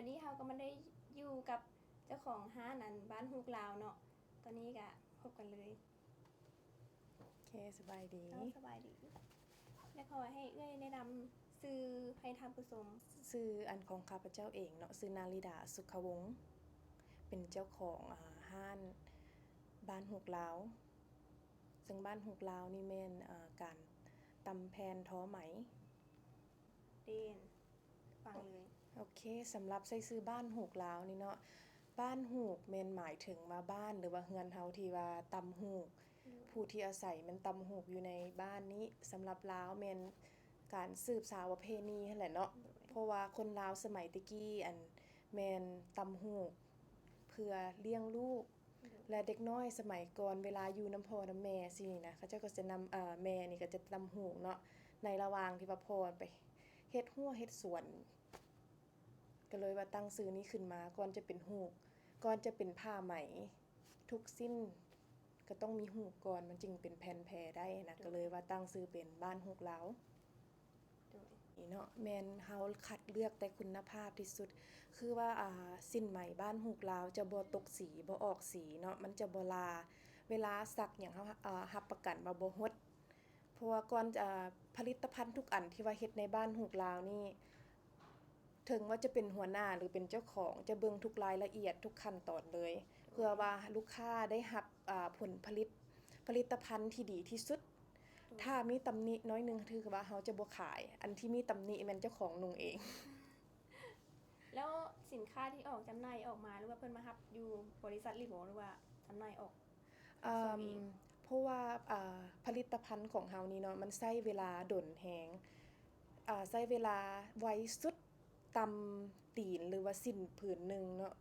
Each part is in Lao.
ອັນນີ້ເຮົາກໍມາໄດ້ຢູ່ກັບເຈົ້າຂອງຮ້ານອັນບ້ານຮູກລາວເນາະ. ຕອນນີ້ກໍພົບກັນເລີຍ. ໂອເຄ ສະບາຍດີ. ເຈົ້າ ສະບາຍດີ. ແລ້ວຂໍໃຫ້ເອື້ອຍແນະນຳຊື່ໃຫ້ທ່ານຜູ້ຊົມ. ຊື່ອັນຂອງຂ້າພະເຈົ້າເອງເນາະ ຊື່ນາລິດາ ສຸຂະວົງ ເປັນເຈົ້າຂອງ ອາ ຮ້ານບ້ານຮູກລາວ. ເຊິ່ງບ້ານຮູກລາວນີ້ແມ່ນ ອາ ການຕຳແຜ່ນທໍໄໝ. ເດນ ຟັງເລີຍ. ໂອເຄ ສຳລັບໃຊ້ຊື່ບ້ານຮູກລາວນີ້ເນາະ ບ້ານຮູກແມ່ນໝາຍເຖິງວ່າບ້ານ ຫຼືວ່າເຮືອນເຮົາທີ່ວ່າຕຳຮູກ ໂດຍ ຜູ້ທີ່ອາໄສແມ່ນຕຳຮູກຢູ່ໃນບ້ານນີ້. ສຳລັບລາວແມ່ນການສືບສານປະເພນີຫັ້ນແຫຼະເນາະ ໂດຍ ເພາະວ່າຄົນລາວສະໄໝແຕ່ກີ້ ອັນ ແມ່ນຕຳຮູກເພື່ອລ້ຽງລູກ ໂດຍ ແລະ ເດັກນ້ອຍສະໄໝກ່ອນເວລາຢູ່ນຳພໍ່ນຳແມ່ຊີ້ນະ ເຂົາເຈົ້າກໍຈະນຳ ເອີ ແມ່ນີ້ກໍຈະຕຳຮູກເນາະ ໃນລະຫວ່າງທີ່ວ່າພໍ່ໄປເຮັດຮົ້ວເຮັດສວນ ກໍເລີຍວ່າຕັ້ງຊື່ນີ້ຂຶ້ນມາ. ກ່ອນຈະເປັນຮູກ ກ່ອນຈະເປັນຜ້າໄໝ ທຸກຊິ້ນກໍຕ້ອງມີຮູກກ່ອນ ມັນຈຶ່ງເປັນແຜ່ນແພໄດ້ນະ ໂດຍ ກໍເລີຍວ່າຕັ້ງຊື່ເປັນບ້ານຮູກລາວ. ໂດຍ ນີ້ເນາະ ແມ່ນເຮົາຄັດເລືອກແຕ່ຄຸນນະພາບທີ່ສຸດ ຄືວ່າ ອ່າ ສິ້ນໄໝບ້ານຮູກລາວຈະບໍ່ຕົກສີ ບໍ່ອອກສີເນາະ ມັນຈະບໍ່ລາ ເວລາຊັກຫຍັງເຮົາ ອ່າ ຮັບປະກັນວ່າບໍ່ຫົດ. ເພາະວ່າກ່ອນ ອ່າ ຜະລິດຕະພັນທຸກອັນທີ່ວ່າເຮັດໃນບ້ານຮູກລາວນີ້ ເຖິງວ່າຈະເປັນຫົວໜ້າ ຫຼື ເປັນເຈົ້າຂອງ ຈະເບິ່ງທຸກລາຍລະອຽດ ທຸກຂັ້ນຕອນເລີຍ ເພື່ອວ່າລູກຄ້າໄດ້ຮັບ ອ່າ ຜົນຜະລິດ ຜະລິດຕະພັນທີ່ດີທີ່ສຸດ. ໂດຍ ຖ້າມີຕຳໜິໜ້ອຍໜຶ່ງ ຖືວ່າເຮົາຈະບໍ່ຂາຍ ອັນທີ່ມີຕຳໜິແມ່ນເຈົ້າຂອງນຸ່ງເອງ. ແລ້ວສິນຄ້າທີ່ອອກຈຳໜ່າຍອອກມາ ຫຼືວ່າເພິ່ນມາຮັບຢູ່ບໍລິສັດເລີຍບໍ ຫຼືວ່າຈຳໜ່າຍອອກ? ເອີ່ມ ເພາະວ່າ ອ່າ ຜະລິດຕະພັນຂອງເຮົານີ້ເນາະ ມັນໃຊ້ເວລາດົນແຮງ ອ່າ ໃຊ້ເວລາໄວສຸດ ຕຳຕີນ ຫຼືວ່າສິ້ນຜືນໜຶ່ງເນາະ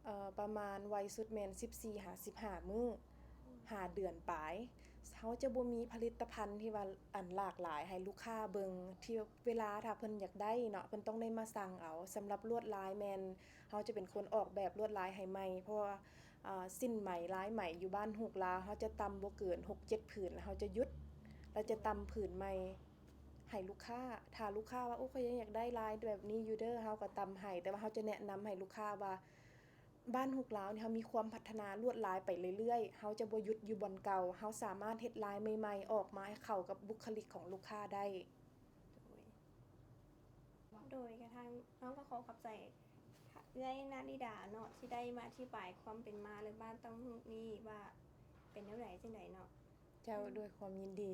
ເອີ່ ປະມານໄວສຸດແມ່ນສິບສີ່ຫາສິບຫ້າມື້ ຫ້າເດືອນປາຍ. ເຮົາຈະບໍ່ມີຜະລິດຕະພັນທີ່ວ່າ ອັນ ຫຼາກຫຼາຍໃຫ້ລູກຄ້າເບິ່ງ ທີ່ເວລາຖ້າເພິ່ນຢາກໄດ້ເນາະ ເພິ່ນຕ້ອງໄດ້ມາສັ່ງເອົາ. ສຳລັບລວດລາຍແມ່ນເຮົາຈະເປັນຄົນອອກແບບລວດລາຍໃຫ້ໃໝ່ ເພາະວ່າ ອ່າ ສິ້ນໄໝ ລາຍໄໝຢູ່ບ້ານຮູກລາວ ເຮົາຈະຕຳບໍ່ເກີນຫົກເຈັດຜືນ ແລ້ວເຮົາຈະຢຸດ ແລ້ວຈະຕຳຜືນໃໝ່ໃຫ້ລູກຄ້າ. ຖ້າລູກຄ້າວ່າ ໂອ້ ຂ້ອຍຍັງຢາກໄດ້ລາຍແບບນີ້ຢູ່ເດີ ເຮົາກໍຕຳໃຫ້ ແຕ່ວ່າເຮົາຈະແນະນຳໃຫ້ລູກຄ້າວ່າ ບ້ານຮູກລາວນີ້ ເຮົາມີຄວາມພັດທະນາລວດລາຍໄປເລື້ອຍໆ ເຮົາຈະບໍ່ຢຸດຢູ່ບ່ອນເກົ່າ ເຮົາສາມາດເຮັດລາຍໃໝ່ໆອອກມາໃຫ້ເຂົ້າກັບບຸກຄະລິກຂອງລູກຄ້າໄດ້. ໂດຍ ໂດຍ ກະທາງນ້ອງກໍຂໍຂອບໃຈເອື້ອຍນາລິດາເນາະ ທີ່ໄດ້ມາອະທິບາຍຄວາມເປັນມາ ແລະ ບ້ານຕຳຮູກນີ້ວ່າເປັນແນວໃດ ຈັ່ງໃດເນາະ. ເຈົ້າ ອືມ ດ້ວຍຄວາມຍິນດີ.